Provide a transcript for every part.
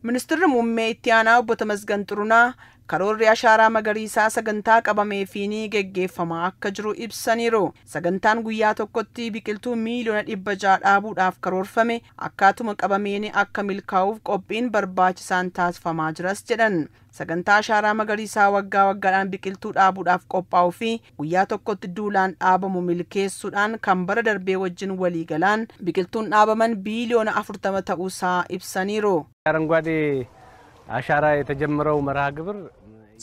Ministeerri muummee itti aanaa obbo Tamasgan Xurunaa karoorri ashaaraa magariisaa sagantaa qabameefiin geggeeffamaa akka jiru ibsaniiru. Sagantaan guyyaa tokkotti biqiltuu miiliyoona 600 dhaabuudhaaf karoorfame akkaatuma qabameen akka milkaa'uuf qophiin barbaachisaan taasifamaa jiras jedhan. Sagantaa ashaaraa magariisaa waggaa waggaadhaan biqiltuu dhaabuudhaaf qophaa'uu fi guyyaa tokkotti duulaan dhaabamu milkeessuudhaan kan bara darbee wajjin waliigalaan biqiltuun dhaabaman biiliyoona 40 ta'uusaa ibsaniiru. አረንጓዴ አሻራ የተጀመረው መርሃ ግብር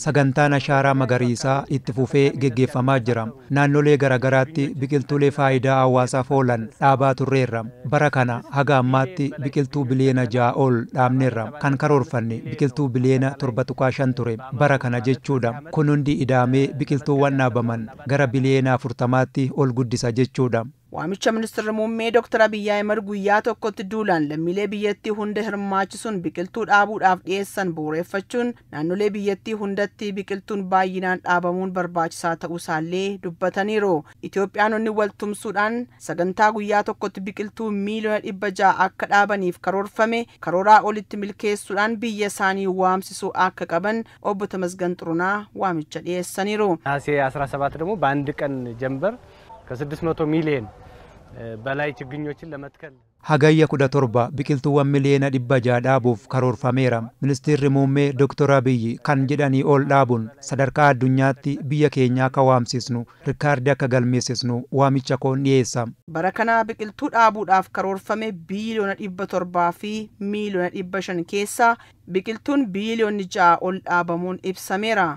Sagantaan ashaaraa magariisaa itti fufee geggeeffamaa jira. Naannolee garaagaraatti biqiltuulee faayidaa hawaasaaf oolan dhaabaa turreerra. Bara kana haga ammaatti biqiltuu biliyoona 6 ol dhaabneerra. Kan karoorfanne biqiltuu biliyoona 7.5 ture. Bara kana jechuudha. Kun hundi idaamee biqiltuuwwan dhaabaman gara biliyoona 40tti ol guddisa jechuudha. Waamicha ministeerri muummee Dr. Abiyyi Ahimad guyyaa tokkotti duulaan lammiilee biyyattii hunda hirmaachisuun biqiltuu dhaabuudhaaf dhiyeessan bu'uureffachuun naannolee biyyattii hundatti biqiltuun baay'inaan dhaabamuun barbaachisaa ta'uusaallee dubbataniiru. Itoophiyaanonni wal tumsuudhaan sagantaa guyyaa tokkotti biqiltuu miiliyoona 600 akka dhaabaniif karoorfame karooraa olitti milkeessuudhaan biyya isaanii waamsisuu akka qaban obbo Tamasgan Xurunaa waamicha dhiyeessaniiru. ነሐሴ 17 ደግሞ በአንድ ቀን ጀንበር ከ600 ሚሊዮን በላይ ችግኞችን ለመትከል Hagayya 17 biqiltuuwwan miliyoona 600 dhaabuuf karoorfameera. Ministeerri muummee Dr. Abiyyi kan jedhanii ol dhaabuun sadarkaa addunyaatti biyya keenya akka waamsisnu, rikaardii akka galmeessisnu waamicha koon dhiyeessa. Bara kana biqiltuu dhaabuudhaaf karoorfame biiliyoona 700 fi miiliyoona 500 keessaa biqiltuun biiliyoonni 6 ol dhaabamuun ibsameera.